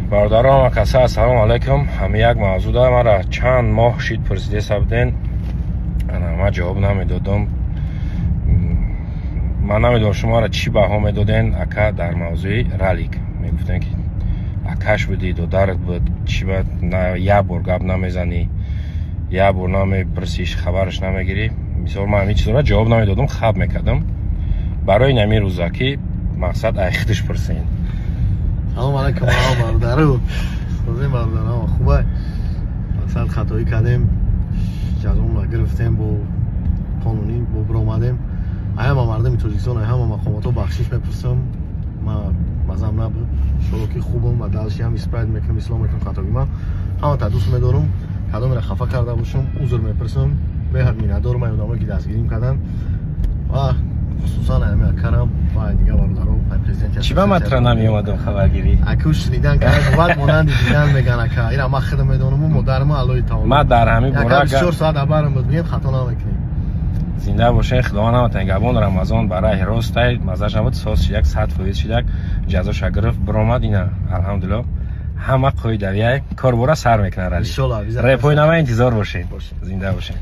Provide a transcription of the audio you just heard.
Бародарон, акаса, ассалому алайкум. Ҳами як мавзӯъ да мара чанд моҳ шид пурсидеса буден, ана ман ҷавоб намедодам. Ман намедонам, шуморо чӣ баҳо медоден, ака. Дар мавзӯи ралик мегуфтен, ки акаш будӣ, додарат буд, чӣ ба як бор гап намезанӣ, як бор намепурсиш, хабараш намегирӣ? Мисол, ман ҳамин чизоро ҷавоб намедодам, хаб мекардам барои ин рӯза, ки мақсад ай худаш пурсен. Салом алайкум, бародару созем, бародарам, хубай. Мақсад, хатоӣ кардем, ҷазомро гирифтем, бо қонунӣ бо биромадем. Ҳама мардуми Тоҷикистон, ҳама мақомотҳо бахшиш мепурсам. Ма мазам набуд, иншолло, ки хубам ва дальше ҳам исправить мекунам, ислоҳ мекунам хатогима. Ҳамата дӯст медорам. Кадомеро хафа карда бошам, узр мепурсам. Беҳад миннатдорам ай одамое, ки дастгирим карданд, ва хусусан ами акарам ва дигар бародаро, президент. Чӣ ба матра намеомадам хабаргирӣ? Аку, шунидан бувад монанди дидан меган, ака. Ира ман худам медонаму модарма, Аллои таоло. Ман дар ҳамин бора 24 соат абарам буд, бигем, хато намекунем. Зинда бошен, Худованд ҳаматан габон. Рамазон ба раҳи ростай, мазаш набуд, соз шидак, 100% шидак, ҷазоша гирифт, биромад. Ина, алҳамдулилло, ҳама қоидавияй, корбора сар мекунад. Рали репои нава интизор бошед, зинда бошед.